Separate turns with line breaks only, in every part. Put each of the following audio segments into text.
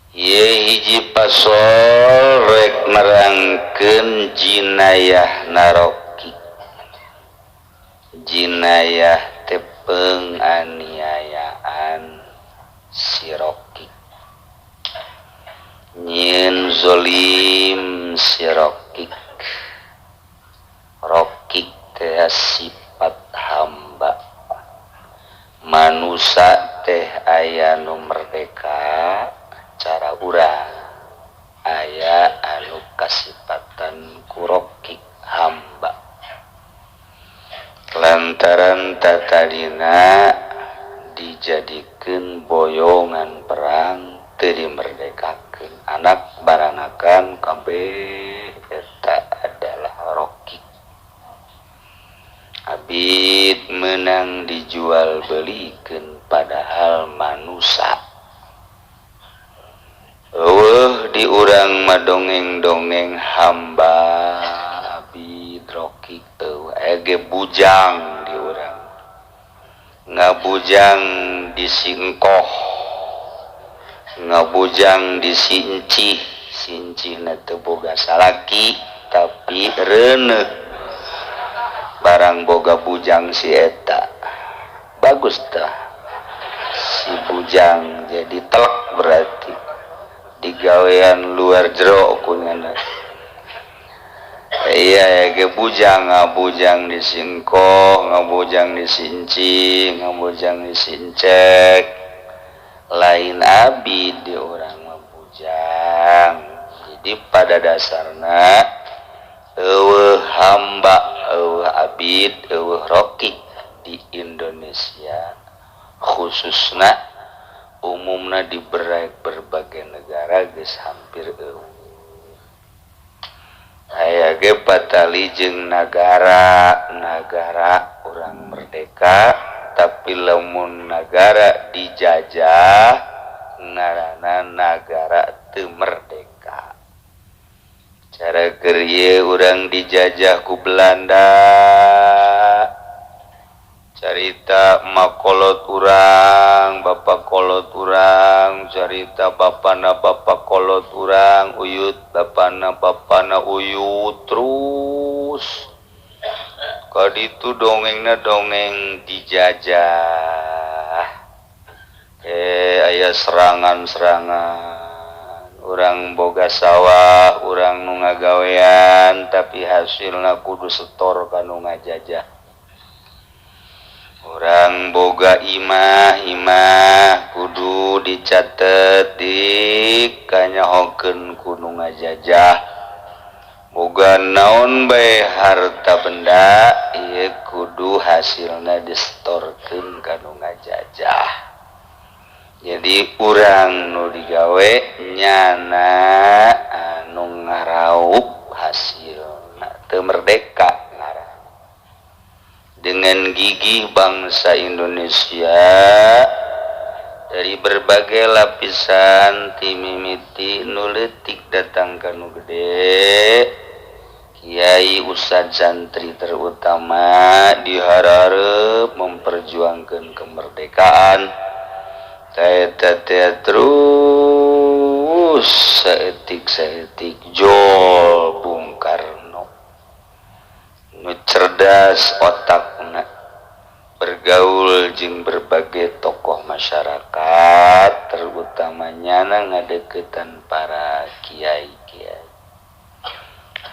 Ye hiji pasol rek nerangkeun jinayah na rokik, jinayah teh penganiayaan si rokik, nyieun zolim si rokik. Rokik teh sifat hamba. Manusia teh aya nu merdeka cara urang, aya anu kasipatan ku rokik, hamba, lantaran tatadina dijadikeun boyongan perang, teu dimerdekakeun, anak baranakan kabeh eta adalah rokik. Abid menang dijual belikan, padahal manusia. Eueuh di urang mah dongeng-dongeng hamba, abid, rokik eueuh. Ege bujang di urang, ngabujang di singkoh, ngabujang di sincih. Sincihna teu boga salaki tapi reuneuh barang boga bujang si eta. Bagus tah si bujang jadi telek, berarti digawean luar jero kunyana. Iya ya, ke bujang, ngabujang di singkoh, ngabujang di sinci, ngabujang di sincek, lain abid di urang mah bujang. Jadi pada dasarnya eueuh hamba, eueuh abid, eueuh rokik di Indonesia khususna, umumna di berbagai negara geus hampir eueuh. Aya ge patali jeung nagara nagara urang merdeka, tapi lamun nagara dijajah ngaranna nagara teu merdeka. Cara keur ieu urang dijajah ku Belanda, carita makolot urang, bapak kolot urang, carita bapana bapak kolot urang, uyut bapana bapana uyut, terus kaditu dongengna dongeng dijajah. Eh, aya serangan-serangan. Urang boga sawah, urang nu ngagawean, tapi hasilna kudu setor ka nu ngajajah. Urang boga imah, imah kudu dicatet, dikanyahokeun ku nu ngajajah. Boga naon bae, harta benda ieu kudu hasilna distorkeun ka nu ngajajah. Jadi urang nu digawe, nyana anu ngaraup hasilna. Teu merdeka ngaran. Dengan gigih bangsa Indonesia dari berbagai lapisan, ti mimiti nu leutik datang ka nu gede, kiai, ustad, santri terutama, diharap memperjuangkan kemerdekaan. Eta teh terus saeutik saeutik jol Bung Karno nu cerdas otakna, bergaul jeung berbagai tokoh masyarakat, terutamanya ngadeukeutan para kiai-kiai,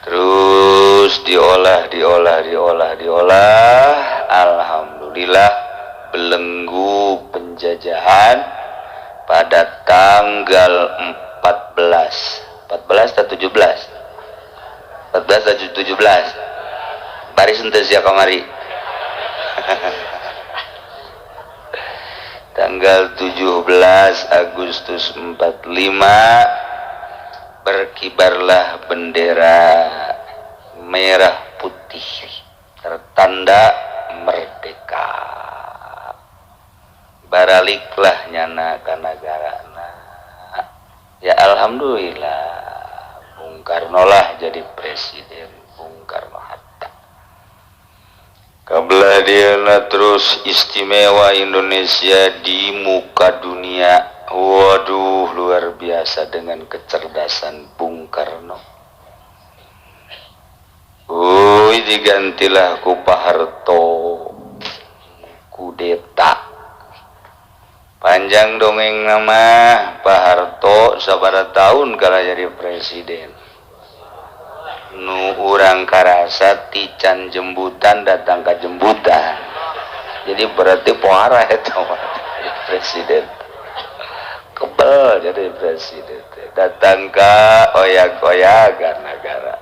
terus diolah, diolah, diolah, diolah. Alhamdulillah belenggu penjajahan pada tanggal 14, 14 atau 17, 14 atau 17, baris henteu sia kamari, tanggal 17 Agustus 45 berkibarlah bendera merah putih, tertanda merdeka. Baraliklah nyana ka nagarana. Ya, alhamdulillah Bung Karno lah jadi presiden, Bung Karno Hatta. Kabelah dieuna terus istimewa Indonesia di muka dunia. Waduh, luar biasa dengan kecerdasan Bung Karno. Uy, digantilah ku Pak Harto, kudeta. Panjang dongeng nama Pak Harto sabaraha tahun kala jadi presiden. Nu urang karasa tican jembutan datang ke jembutan. Jadi berarti pohara eta presiden. Kebel jadi presiden. Datang ke oyak-oyagan negara.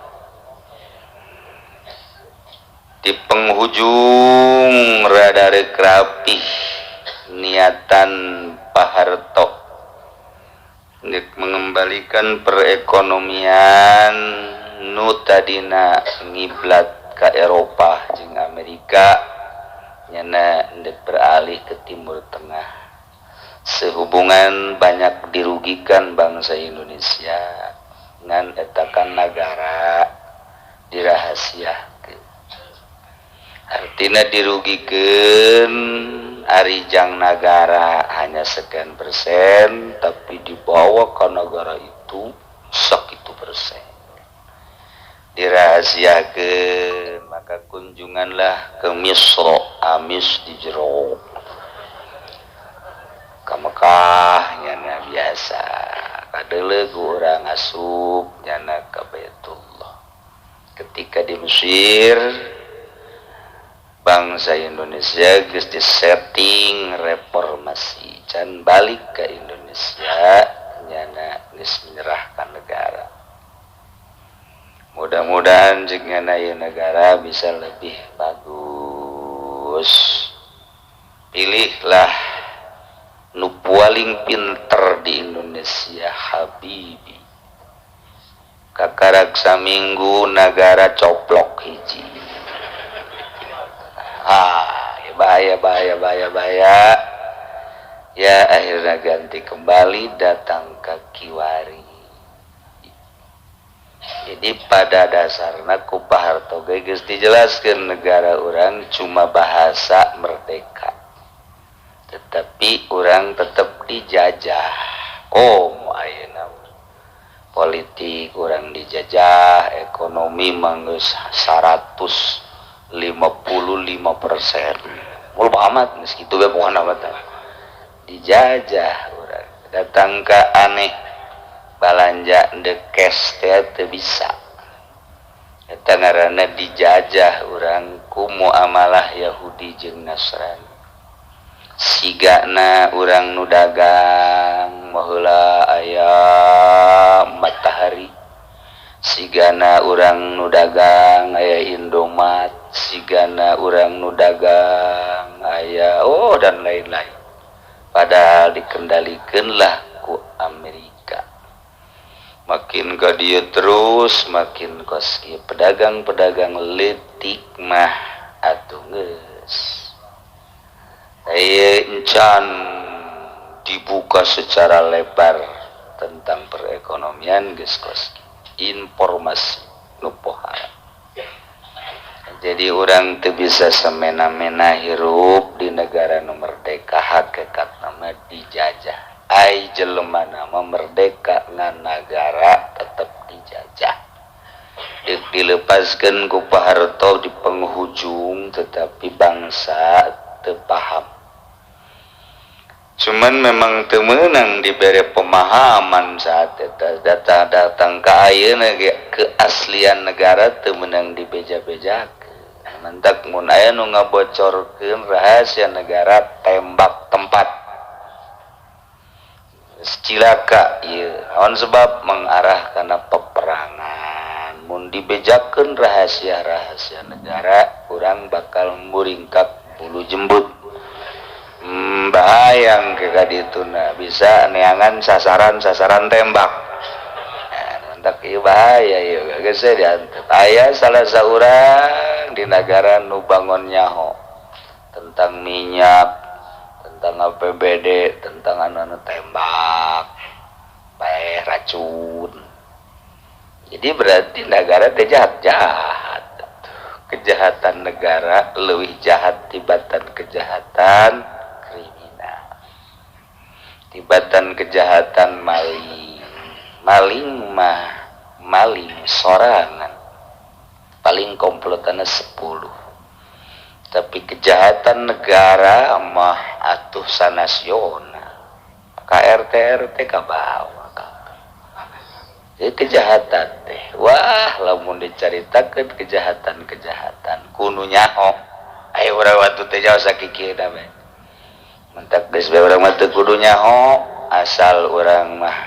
Di penghujung rada rek rapih niatan Pak Harto untuk mengembalikan perekonomian nu tadina ngiblat ke Eropa jeung Amerika, nyana ndek beralih ke Timur Tengah. Sehubungan banyak dirugikan bangsa Indonesia ngan etakan negara dirahasiakeun. Artinya dirugikan arijang negara hanya sekian persen, tapi dibawa ke negara itu segitu persen. Dirahasiakeun, maka kunjunganlah ke Misro, amis di jero. Ka Mekah nyana biasa, kadeuleu ku urang asup nyana ka Baitullah. Ketika di Mesir, bangsa Indonesia geus disetting reformasi, can balik ke Indonesia nyana geus menyerahkan negara. Mudah-mudahan jika ieu negara bisa lebih bagus. Pilihlah nu paling pinter di Indonesia, Habibie. Kakarak saminggu negara coplok hiji. Ah, ya bahaya, bahaya, bahaya, bahaya. Ya akhirnya ganti kembali datang ke Kiwari. Jadi pada dasarnya ku Pak Harto ge geus dijelaskeun negara orang cuma bahasa merdeka, tetapi orang tetap dijajah. Oh, ayeuna politik orang dijajah, ekonomi mah geus 155%. Mul amat geus kitu ge pokona mah dijajah urang. Datang ke aneh balanja the cash teh teu bisa. Eta ngaranna dijajah urang ku muamalah Yahudi jeung Nasrani. Sigana urang nu dagang baheula aya Matahari, sigana urang nu dagang aya Indomaret, sigana urang nu dagang aya oh dan lain-lain. Padahal dikendalikanlah ku Amerika. Makin ke dia terus makin kos kieu pedagang-pedagang leutik mah atuh geus. Aya encan dibuka secara lebar tentang perekonomian geus kos informasi nu pohara. Jadi orang teu bisa semena-mena hirup di negara nu merdeka, hakikat nama dijajah. Ai jelema nama merdeka ngan negara tetep dijajah. Deuk dilepaskeun ku Pak Harto di penghujung, tetapi bangsa teu paham. Cuman memang teu meunang dibere pemahaman saat eta data datang ke ayeuna ge keaslian negara teu meunang dibeja-bejakeun. Mantak mun aya nu ngabocorkeun rahasia negara, tembak tempat. Cilaka ieu. Naon sebab mengarah kana peperangan. Mun dibejakeun rahasia-rahasia negara, urang bakal muringkak bulu jembut. Bahayang ke kadituna bisa neangan sasaran-sasaran tembak. Nah, mantak ieu bahaya ieu geus diantep. Aya salah saurang di negara nu bangon nyaho tentang minyak, tentang APBD, tentang anu-anu tembak, bae racun. Jadi berarti negara teh jahat-jahat. Kejahatan negara lebih jahat tibatan kejahatan kriminal. Tibatan kejahatan maling. Maling mah maling sorangan paling komplotannya 10, tapi kejahatan negara mah atuh sanasional KRT RT kabawa. Jadi kejahatan teh wah, lamun dicaritakeun kejahatan-kejahatan kudu nyaho, ayo urang waktu teh jauh sakikieu bae, mentak geus bae urang mah teu kudu nyaho, asal urang mah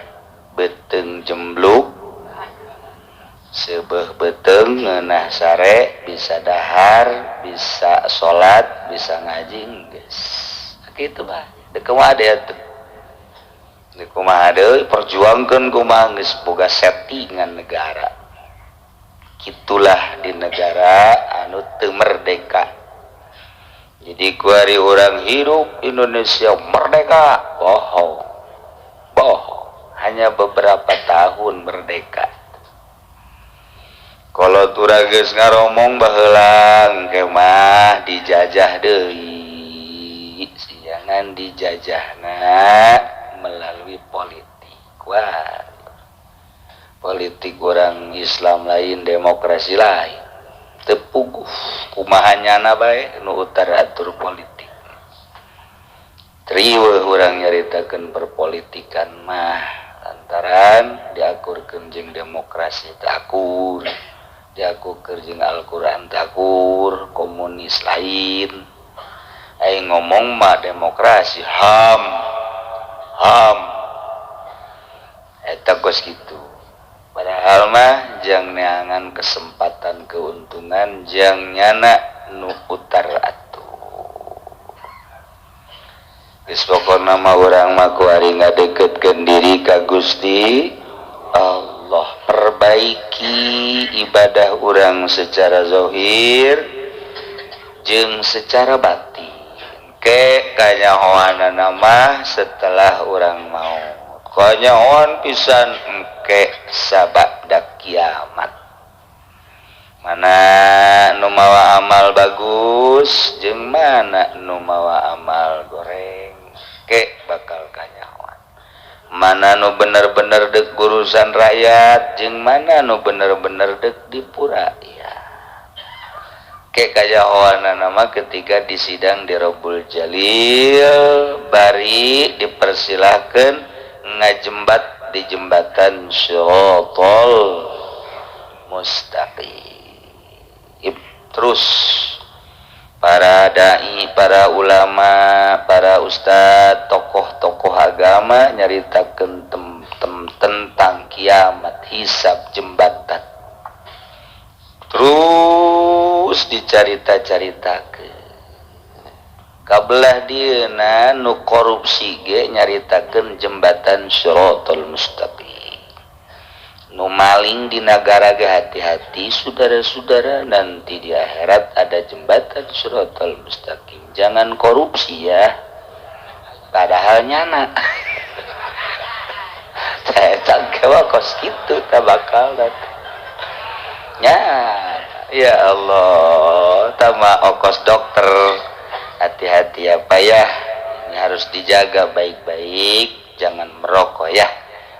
beuteung jembluk, seubeuh beuteung ngeunah sare, bisa dahar, bisa salat, bisa ngaji, geus kitu bae. Deuk kumaha deui atuh? Deuk kumaha deui, perjuangkeun kumaha, geus boga settingan negara. Kitulah di negara anu teu merdeka. Jadi kuari orang hidup Indonesia merdeka, bohong bohong, hanya beberapa tahun merdeka. Kalau turah geus ngaromong baheula, engke mah dijajah deui, siangan dijajahna melalui politik. Wah, politik orang Islam lain, demokrasi lain, teu puguh kumaha nyana bae nu utar atur politik. Riweuh urang nyaritakeun perpolitikan mah, lantaran diakurkeun jeung demokrasi teu akur, diakurkeun jeung Al-Qur'an teu akur, komunis lain. Aing ngomong mah demokrasi, HAM HAM, eta kos kitu. Padahal mah jang neangan kesempatan keuntungan, jang nyana nu utar atur. Geus pokona mah urang mah kuari ngadeukeutkeun diri ka Gusti Allah, perbaiki ibadah urang secara zahir jeung secara batin, ke kanyahoanana mah setelah urang mau kanyahoan pisan engke sabada kiamat, mana nu mawa amal bagus jeung mana nu mawa amal goreng, ke bakal kanyahoan mana nu bener-bener dek urusan rakyat jeung mana nu bener-bener dek dipura ya. Ke kanyahoanana mah ketika di sidang di Robbul Jalil, bari dipersilahkan ngajembat di jembatan Shirathal Mustaqim. Terus para dai, para ulama, para ustadz, tokoh-tokoh agama nyaritakeun tentang kiamat, hisab, jembatan, terus dicarita-caritakeun. Kabelah dieuna nu korupsi ge nyaritakeun jembatan Shirathal Mustaqim. Nu maling di nagara ge, hati-hati saudara-saudara, nanti di akhirat ada jembatan Shirathal Mustaqim, jangan korupsi ya. Padahal nyana saya cangkewa kos kitu tak bakal ya. Ya Allah, tama okos dokter, hati-hati ya Pak ya, ini harus dijaga baik-baik, jangan merokok ya.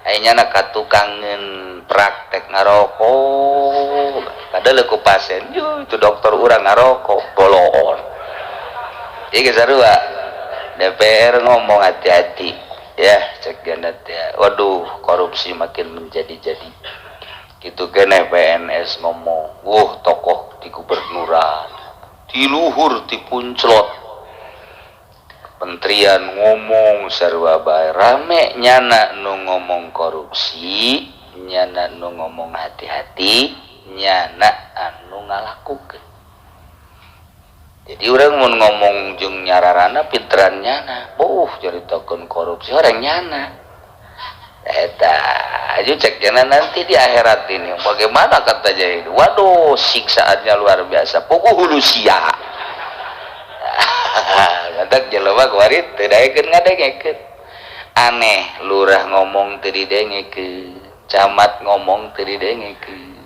Akhirnya nak tukangan praktek ngarokok, padahal ku pasien yo itu dokter urang ngarokok bolon. Iya, sarua DPR ngomong hati-hati ya, cek gandat ya, waduh, korupsi makin menjadi-jadi gitu kene. PNS ngomong, wuh, tokoh di gubernuran, di luhur, di punclot kementerian ngomong, sarua bae rame. Nyana nu ngomong korupsi, nyana nu ngomong hati-hati, nyana anu ngalakukeun. Jadi orang mau ngomong jeung nyararana pinteran nyana, oh, ceritakeun korupsi orang nyana eta aja. Cek nyana nanti di akhirat ini bagaimana kata jadi, waduh, siksaannya luar biasa, pokok hulu sia. Mantak jelema kuari teu daekeun ngadengekeun. Aneh, lurah ngomong teu didengekeun, camat ngomong teu didengekeun,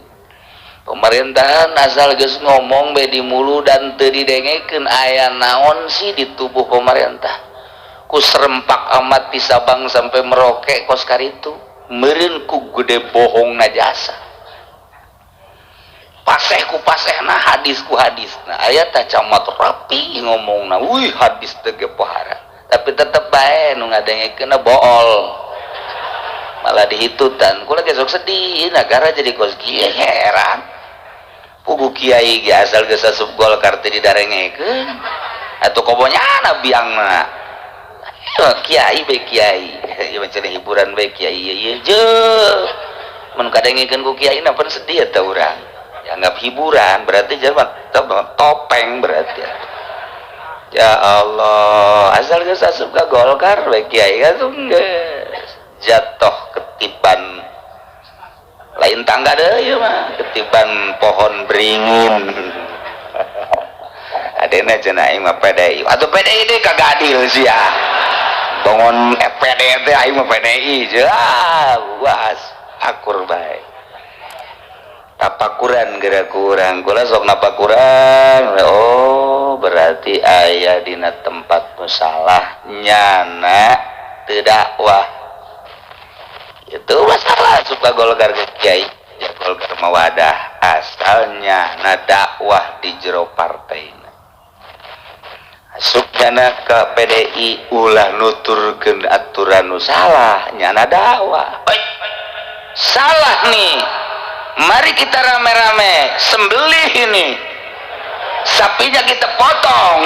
pemerintahan asal geus ngomong be di mulu dan teu didengekeun. Aya naon sih di tubuh pemerintah? Ku serempak amat di Sabang sampai Merauke kos karitu. Meureun ku gede bohong na jasa. Paseh ku pasehna, hadis ku hadis. Nah, aya tah camat rapi ngomongna, wih, hadis teh ge pohara. Tapi tetep bae nu ngadengekeunna bool. Malah dihitutan. Kula ge sok sedih, negara jadi kos kieu, heran. Pugu kiai ge asal geus asup Golkar teh didarengekeun. Atuh komo nyana biangna. Kiai be kiai, ieu mah hiburan be kiai ieu ieu je. Mun kadengekeun ku kiai na pan sedih eta urang. Dianggap hiburan berarti jelema topeng berarti. Ya Allah, asal geus asup ka Golkar we kiai atuh geus jatuh ketiban lain tangga deui mah, ketiban pohon beringin. Adena cenah aing mah PDI. Atuh PDI deui kagak adil sia. Bangun FPD teh aing mah PDI. Ah, was akur bae. Tapakuran geura kurang. Kula sok napakuran. Oh, berarti aya dina tempat nu salah nyana teu dakwah. Itu masalah suka Golkar ke kiai. Ya Golkar mah wadah asalnya na dakwah di jero partai. Asup nyana ke PDI ulah nuturkeun aturan nu salah nyana dakwah. Oi, salah nih, mari kita rame-rame sembelih ini sapinya, kita potong.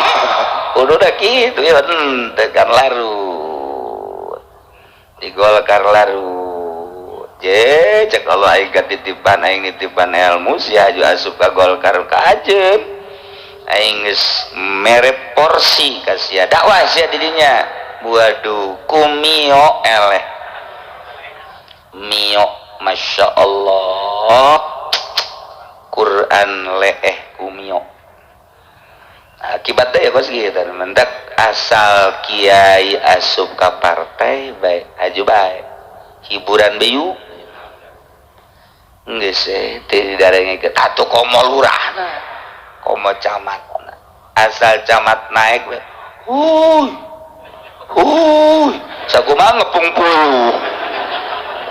Udah gitu ya, tekan larut di Golkar, larut je cek Allah aing titipan, aing nitipan ilmu sia aju asup ka Golkar ka ajeun aing geus mere porsi ka sia, dakwah sia didinya. Waduh, kumio eleh mio, masya Allah, Quran leeh kumio. Akibatnya ya kos gitu mendak asal kiai asup ka partai baik aju baik hiburan beyu geus teu didarengekeun. Atuh komo lurahna, komo camat, asal camat naik we huy huy sakumaha ngepung puluh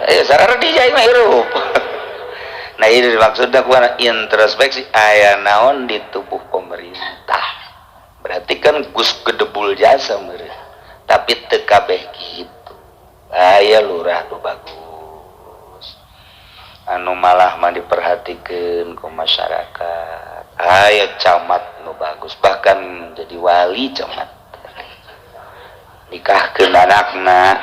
ya sarana dijai mah hirup. Nah, ini maksudnya kuana introspeksi aya naon di tubuh pemerintah, berarti kan gus gedebul jasa meureun. Tapi teu kabeh kitu, aya lurah nu bagus anu malah mah diperhatikeun ku masyarakat, aya camat nu bagus bahkan jadi wali camat nikahkeun anakna.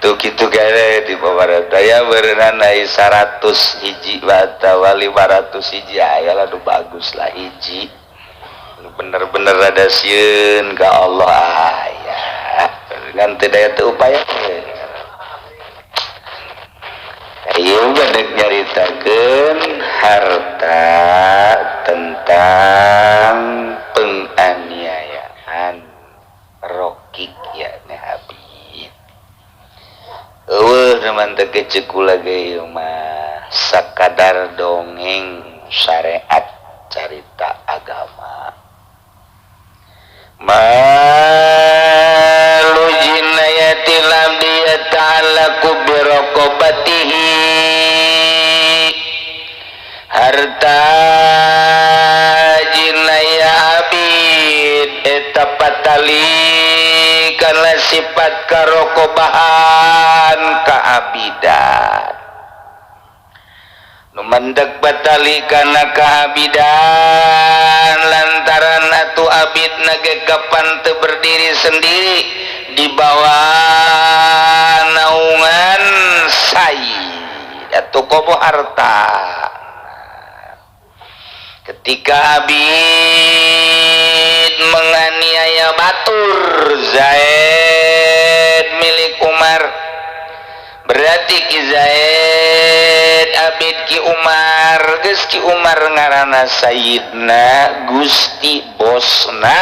Tuh gitu gare di pemerintah ya berenang naik 100 hiji atawa 500 hiji aya lah nu bagus lah, hiji bener-bener ada sieun ka Allah aya ngan teu daya teu upaya. Ayo bedek nyaritakeun harta tentang penganiayaan rokik ya Habib. Eueuh teman teh ceuk kula ge ieu mah sakadar dongeng syariat carita agama. Malu jinayatil abdi yata'allaqu bi raqabatihi, harta jinayah abid eta patali karena sifat karokobahan kaabidan nu mendek batali kana kaabidan lantaran atuh abid nage kapan teu berdiri sendiri di bawah naungan sayyid atau komo harta. Ketika abid menganiaya batur Zaid milik Umar, berarti Ki Zaid abid Ki Umar, geus Ki Umar ngaranna Sayyidna, Gusti, bosna,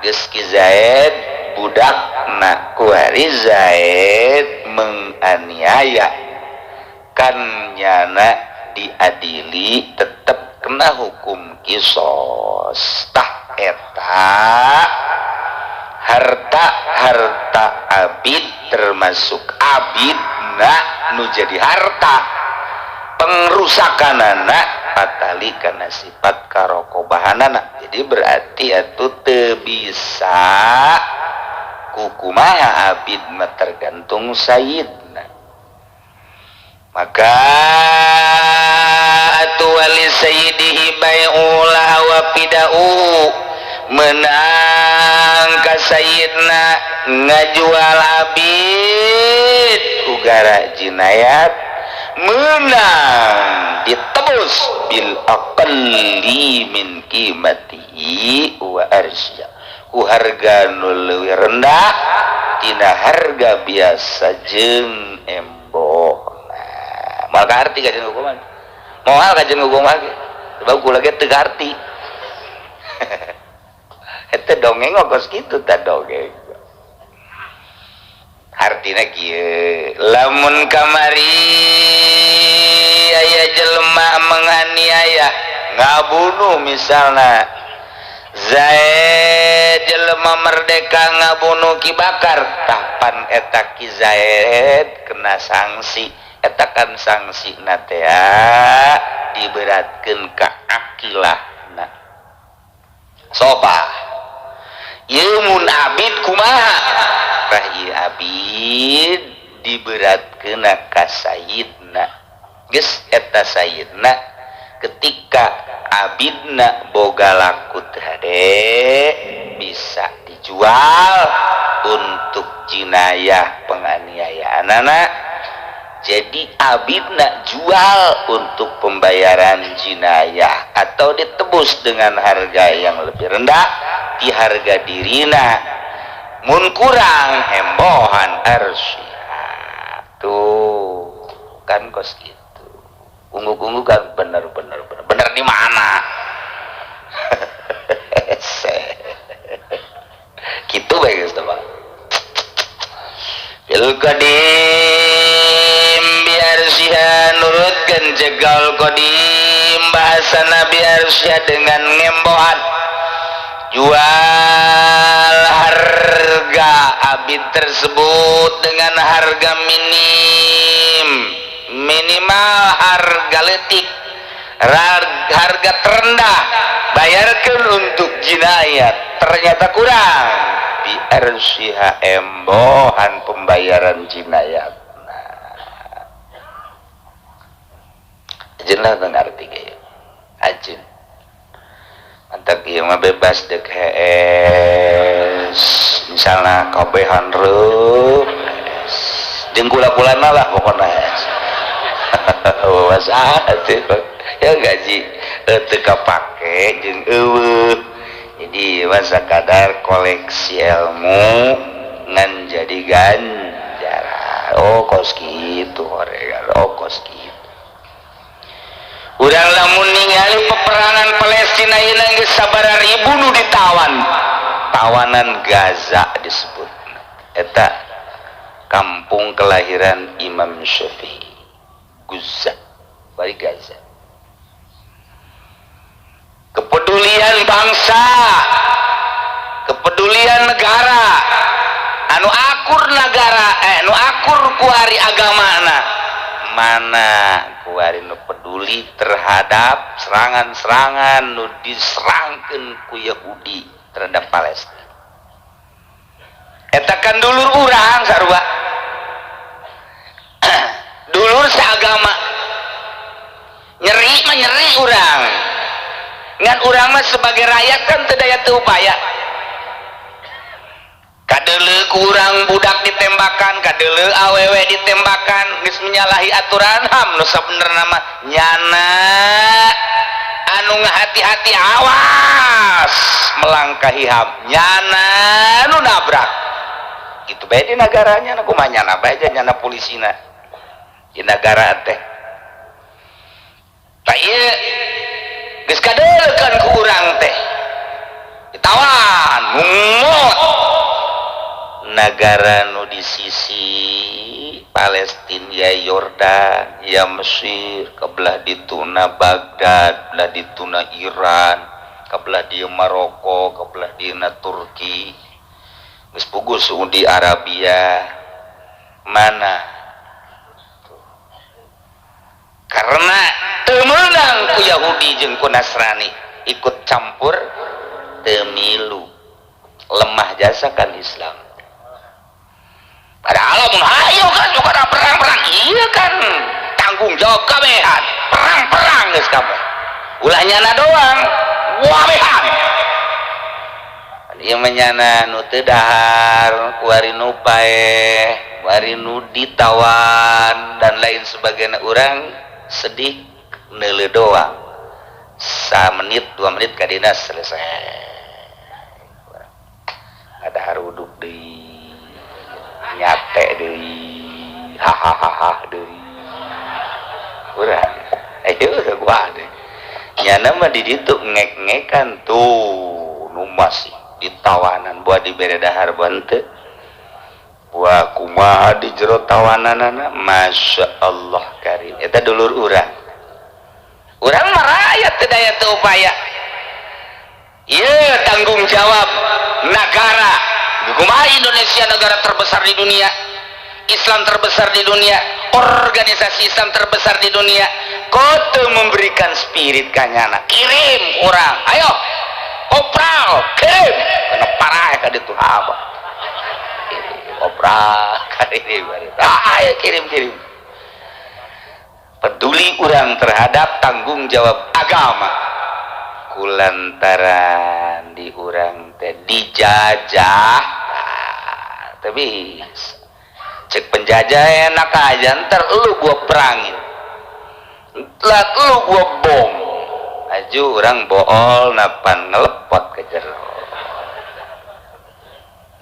geus Ki Zaid budakna. Kuari Zaid menganiaya kan nyana Diadili tetep kena hukum kisos. Tah, eta harta harta abid, termasuk abidna nu jadi harta, pengrusakanana patali karena sifat karokobahanana. Jadi berarti itu teu bisa kukumaha, abid mah tergantung sayyidna. Maka atuh wali sayyidihi bai'u laha wa fida'u, menang ka sayyidna ngajual abid ugara jinayat, menang ditebus bil aqalli min qimatihi wa arsya, ku harga nu leuwih rendah tina harga biasa jeung emboh. Nah, moal kaharti kajeun hukuman, moal kajeun hukum ge, sebab kula ge teu ngarti eta dongeng. Kos kitu tah dongeng. Artina kieu, lamun kamari aya jelema menganiaya, ngabunuh, misalna Zaid jelema merdeka ngabunuh Ki Bakar, tapan eta Ki Zaid kena sanksi. Eta kan sanksi tea diberatkeun ka akilah. Nah, soba ieu mun abid kumaha? Tah, ieu abid diberatkeun ka sayyidna. Geus eta sayyidna ketika abidna boga laku teu hade, bisa dijual untuk jinayah penganiayaan anak. Jadi abidna jual untuk pembayaran jinayah atau ditebus dengan harga yang lebih rendah di harga dirina. Mun kurang, embohan arsya. Tuh kan kos gitu. Unggu-unggu kan bener bener bener bener di mana gitu bae geus teh. Fil qadim biarsiha, nurutkeun jegal qadim bahasana, biarsiha dengan ngembohan, jual harga abid tersebut dengan harga minim, minimal harga letik, harga terendah, bayarkan untuk jinayat. Ternyata kurang, biarsiha embohan pembayaran jinayat. Nah, jelas ngerti kayak ajin mantap. Ieu mah bebas dek hees, misalnya kabehan reup hees jeung kula-kulana lah, pokokna hees. Bebas ya, gaji teu kapake jeung eueuh. Jadi masa kadar koleksi ilmu ngan jadi ganjaran. Oh, kos kitu horegan. Oh, kos kitu. Urang lamun ningali peperangan Palestina ayeuna, geus sabaraha ribu nu ditawan, tawanan Gaza disebut. Eta kampung kelahiran Imam Syafi'i, Gaza, bari Gaza. Kepedulian bangsa, kepedulian negara anu akur, negara nu akur kuari agamana mana, kuari nu peduli terhadap serangan-serangan nu diserangkeun ku Yahudi terhadap Palestina. Eta kan dulur urang sarua, dulur seagama. Nyeri mah nyeri urang, ngan urang mah sebagai rakyat kan teu daya teu upaya. Kadeuleu kurang budak ditembakan, kadeuleu awewe ditembakan, geus menyalahi aturan HAM. Nu sabenerna mah nyana anu ngahati-hati, awas melangkahi HAM, nyana nu nabrak itu bae di negaranya. Nu kumaha nyana bae, nyana polisina di negara teh. Tak ieu geus kadeuleukeun ku urang teh, ditawan mumut negara nu di sisi Palestina ya Yordan ya Mesir kebelah dituna Baghdad belah dituna Iran kebelah di Maroko kebelah dina Turki geus puguh Saudi Arabia mana karena teu meunang ku Yahudi jeung ku Nasrani ikut campur teu milu lemah jasa kan Islam. Padahal mun hayo kan juga ada perang-perang iya kan tanggung jawab kabehan perang-perang geus kabeh ulah nyana doang wabehan ieu mah nyana nu teu dahar kuari nu paeh kuari nu ditawan dan lain sebagainya urang sedih neuleuh doang samenit 2 menit kadina selesai ada haruduk deui nyate deui hahaha deui urang ayo gua deh nyana mah di ditu ngek-ngekan tuh nu masih ditawanan buah dibere dahar buah henteu buah kumaha di jero tawananana Masya Allah karim eta dulur urang urang mah rakyat teu daya teu upaya ieu tanggung jawab negara. Kumaha Indonesia negara terbesar di dunia, Islam terbesar di dunia, organisasi Islam terbesar di dunia, kau teu memberikan spirit kanyana kirim urang ayo kopral kirim kena parah ka ditu apa kopral ka ditu ayo kirim peduli urang terhadap tanggung jawab agama kulantaran di urang teh dijajah tapi cek penjajah enak aja ntar lu gua perangin lah lu gua bom aju urang bool napan ngelepot ke jero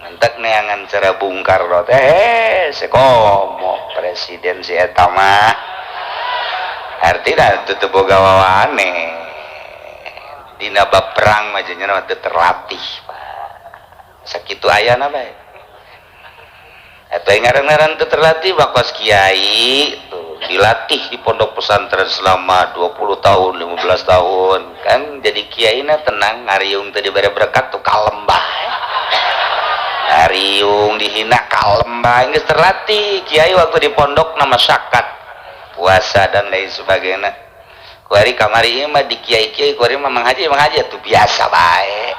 ngentek neangan cara bungkar teh sekomo presiden si eta mah artinya tutup boga wawane dina bab perang mah nya teu terlatih sakitu ayana bae eta ngaran-ngaran teu terlatih bakos kiai tuh dilatih di pondok pesantren selama 20 tahun 15 tahun kan jadi kiaina tenang ngariung teu dibere berkat tuh kalem bae ngariung dihina kalem bae geus terlatih kiai waktu di pondok nama syakat puasa dan lain sebagainya kuari kamari ieu mah di kiai-kiai kuari mah manghaji tuh biasa bae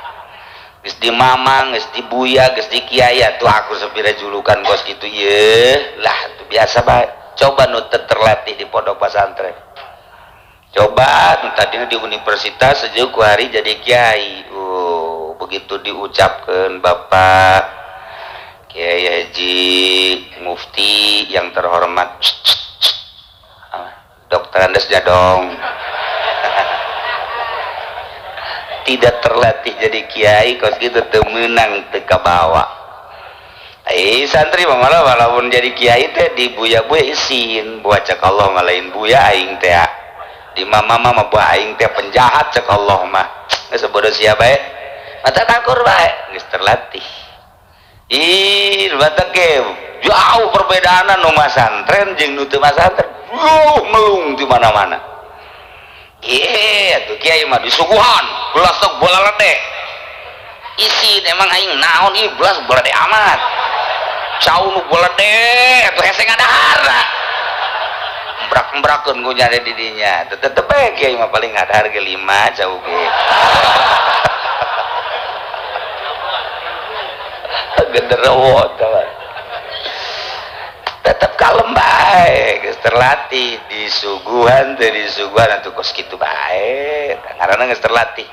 geus di mamang geus di buya geus di kiai tuh aku sepira julukan kos kitu ieu lah tuh biasa bae. Coba nu terlatih di pondok pesantren coba nu tadinya di universitas sejuk kuari jadi kiai begitu diucapkan Bapak Kiai Haji Mufti yang terhormat Dokter Andes dong tidak terlatih jadi kiai kos gitu teu meunang teu kabawa. Santri mah malah walaupun jadi kiai teh di buya-buya isin buat cek Allah mah lain buya aing teh di mama mah buah aing teh penjahat cek Allah mah geus bodoh sia bae mata kakur bae geus terlatih. Ih mata ge jauh perbedaan nu masantren jeung nu teu masantren melung di mana-mana. Iya tuh kiai mah disuguhan gelas tok bola lede isin emang aing naon ieu gelas bola lede amat cau nu bola lede atuh hese ngadahar embrak-embrakeun ku nyari di dinya tetep bae kiai mah paling ngadahar ge 5 cau ge genderuwo tah tetep kalem bae geus terlatih disuguhan teu disuguhan atuh kos kitu bae ngaranna geus terlatih.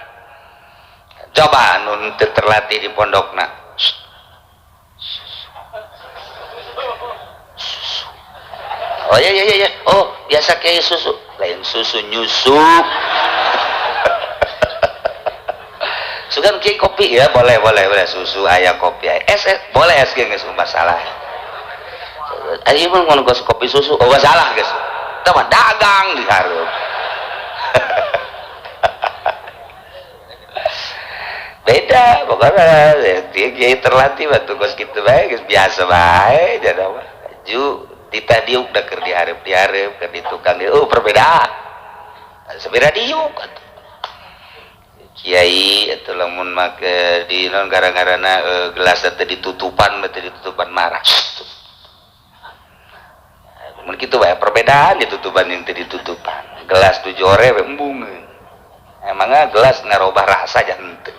Coba anu teu terlatih di pondokna oh iya iya iya oh biasa kiai susu lain susu nyusu sugan kiai kopi ya boleh boleh boleh susu aya kopi aya es boleh es ge geus masalah. Ayo mah ngono geus kopi susu oh masalah geus teh mah dagang di hareup beda pokoknya dia kiai terlatih batu kos kitu bae geus biasa bae jadi mah ju Tita diuk da keur dihareup-dihareup keur di tukang oh perbedaan. Sabira diuk atuh. Kiai atuh lamun make di non gara-garana gelas teh ditutupan teh ditutupan marah. Mun kitu bae perbedaan ditutupan yang teu ditutupan. Gelas tu jore we embungeun. Emangnya gelas ngarobah rasa jangan henteu.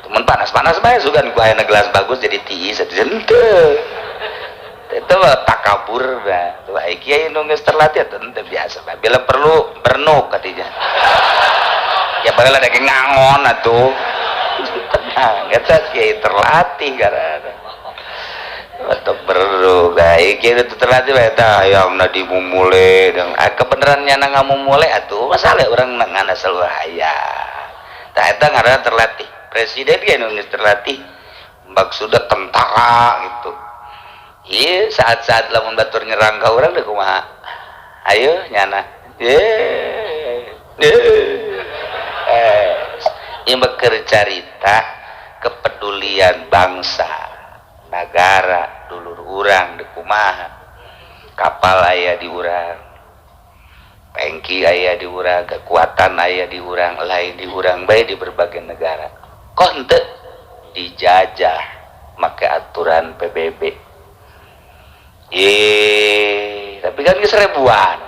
Mun panas-panas bae sugan ku aya gelas bagus jadi tiis atuh henteu. Itu mah takabur bah. Tuh ai kiai nu geus terlatih atuh henteu biasa bae. Bila perlu bernuk katinya. Ya baheula dage ngangon atuh. Tenang, eta kiai terlatih karena atau perlu baik kiai itu terlatih bae tah hayangna dimumule dan kebenaran nyana ngamumule atuh masalah urang ngana selalu hayang. Tah eta ngaranna terlatih. Presiden ge nu geus terlatih maksudna tentara gitu. Iya, saat-saat lamun batur nyerang ka urang deh kumaha? Ayo nyana. Ye. Ye. Ieu keur carita kepedulian bangsa, negara, dulur urang deuk kumaha. Kapal aya di urang. Tangki aya di urang, kekuatan aya di urang, lain di urang bae di berbagai negara. Kok henteu dijajah make aturan PBB. Ye, tapi kan geus ribuan.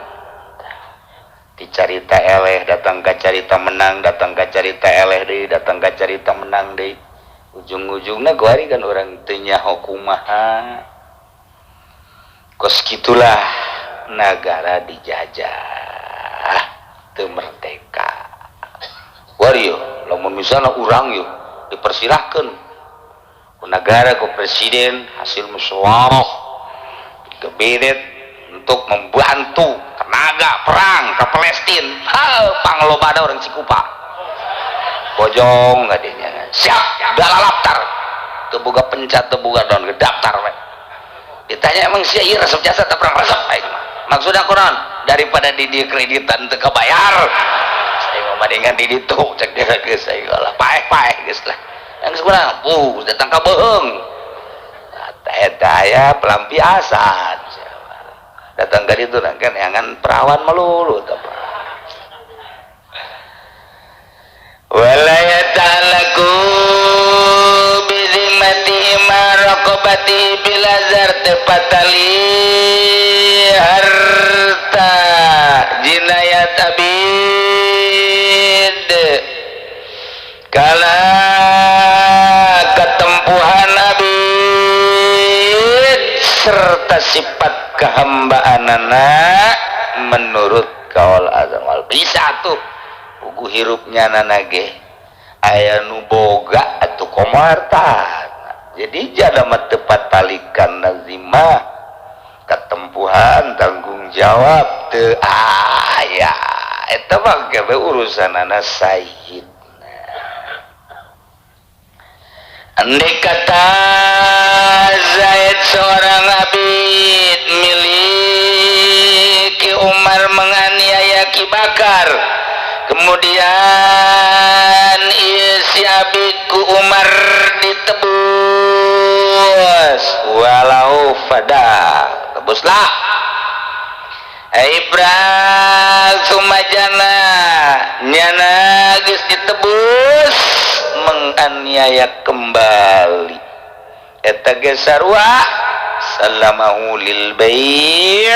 Dicarita eleh datang ka carita menang, datang ka carita eleh deui, datang ka carita menang deui. Ujung-ujungna kuari kan urang teu nyaho kumaha. Kos kitulah negara dijajah, teu merdeka. Kuari yo, lamun misalna urang yo dipersilahkeun ku negara ku presiden hasil musyawarah kabinet untuk membantu tenaga perang ke Palestina. Panglobana orang Cikupa. Bojong kadinya. Siap, dalalaptar. Teu boga pencat, teu boga don, daftar we. Ditanya emang sia ieu resep jasa teu perang resep aing mah. Maksudna kunaon? Daripada di dieu kreditan teu kabayar. Saya mah mendingan di ditu cek dia geus aing lah paeh-paeh geus lah. Yang kunaon? Datang ka beuheung. Eta aya pelampiasan. Datang ke itu kan jangan perawan melulu wala yata'alaku bizimmati ma raqabati bilazar tepatali harta jinayat abid kala ketempuhan abid serta sifat kehambaanana menurut kaul azam bisa tuh pugu hirupnya nana ge aya nu boga atuh komo hartana jadi jada mah tepat talikan nazimah ketempuhan tanggung jawab teu aya eta mah gawe urusanana sayyid. Andai kata Zaid seorang abid miliki Umar menganiaya Ki Bakar, kemudian si abidku Umar ditebus walau fada tebuslah Ibrahim sumajana nyana geus ditebus menganiaya kembali eta ge sarua salamahu lil bai'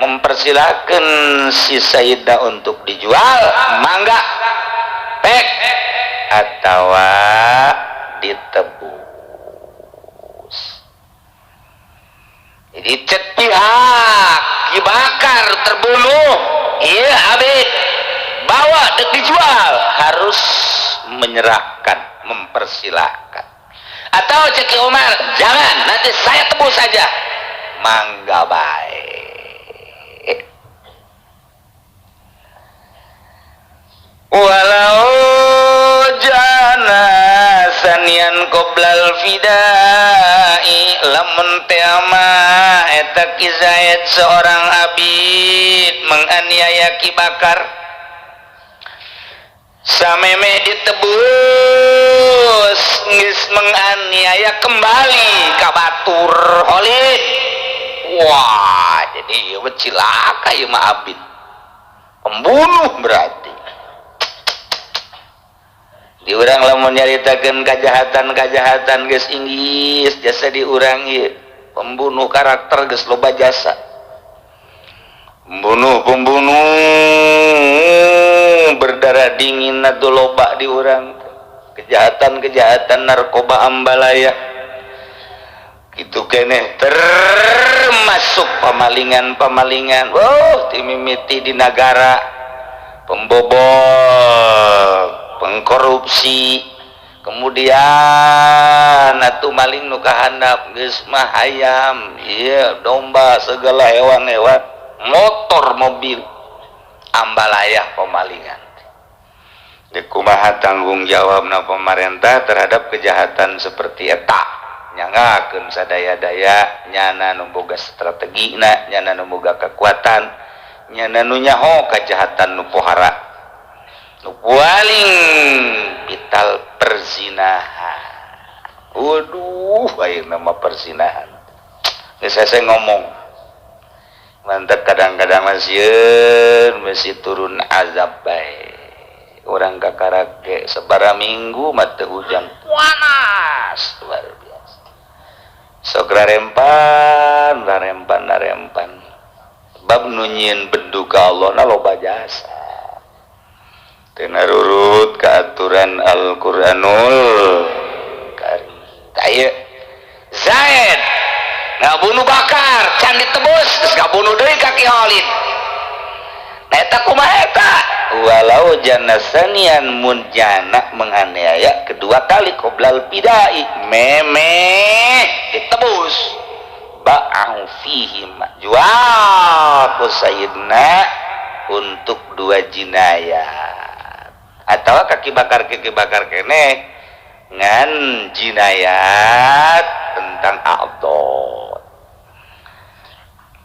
mempersilahkan si Sayyidah untuk dijual mangga pek atawa ditebus. Jadi cek pihak dibakar terbunuh iya abid bawa dek dijual harus menyerahkan mempersilahkan atau cek Umar jangan nanti saya tebus saja mangga baik walau jana sanian qoblal fidai lamun teama eta Ki Zaid seorang abid menganiaya Ki Bakar sameme ditebus geus menganiaya kembali ka batur Khalid Wah, jadi ieu mah cilaka ieu mah abid. Pembunuh berarti. Di urang lamun nyaritakeun kajahatan-kajahatan geus inggis jasa di urang ieu. Pembunuh karakter geus loba jasa. Pembunuh-pembunuh berdarah dingin atuh loba di urang. Kejahatan-kejahatan narkoba ambalaya itu keneh termasuk pemalingan-pemalingan. Oh, timimiti di nagara pembobol, pengkorupsi, kemudian atuh maling nu kahandap geus mah hayam, ieu domba, segala hewan-hewan, motor, mobil, ambalaya pemalingan. Kumaha tanggung jawabna pemerintah terhadap kejahatan seperti eta? Nyangakeun sadaya-daya, nyana nu boga strategina, nyana nu boga kekuatan, nyana nu nyaho kejahatan nu pohara nu paling vital, perzinahan. Waduh, ayeuna mah perzinahan geus hese ngomong. Mantap, kadang-kadang masieun masih turun azab bae. Orang kakarak ge sabara minggu mah teu hujan, panas luar biasa. Sok rarempan rarempan rarempan, bab nu nyieun bedug ka Allah na loba jasa, teu narurut ka aturan Al-Qur'anul Karim. Tah, Zaid ngabunuh Bakar can ditebus, geus ngabunuh deui ka Ki Khalid. Nah, eta kumaha eta? Walau jana tsaniyan, mun jana menganiaya kedua kali, qoblal fidai, memeh ditebus, ba'ahu fihi, jual ku sayyidna untuk dua jinayat atau kaki bakar kene ngan jinayat tentang a'dod,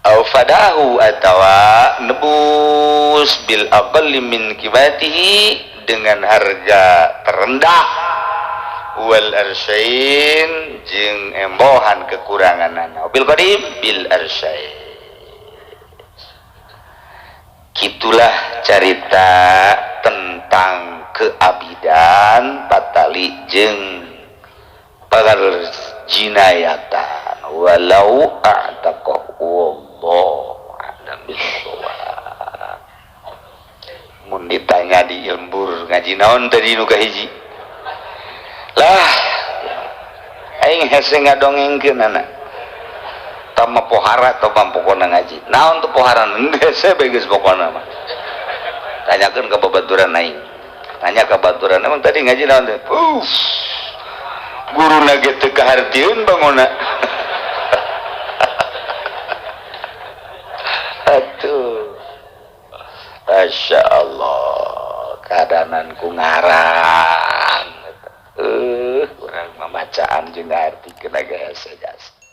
au fadahu atawa nebus, bil aqalli min qimatihi, dengan harga terendah, wal arsyain, jeung embohan kekuranganana, bil qadim bil arsyain. Gitulah cerita tentang keabidan patali jeung perjinayatan. Walau a'taqahu, wallahu a'lam bissawab. Mun ditanya di lembur, ngaji naon tadi nu kahiji lah, aing hese ngadongengkeun anak tama pohara atau pokona ngaji naon tuh pohara hese bae geus. Pokona mah tanyakeun ke babaturan aing, tanya ke babaturan, emang tadi ngaji naon teh? Guru ge teu kahartieun bangona. Atuh, Masya Allah, keadaanku ngarang, urang membacaan jeung ngartikeun ge hese jasa.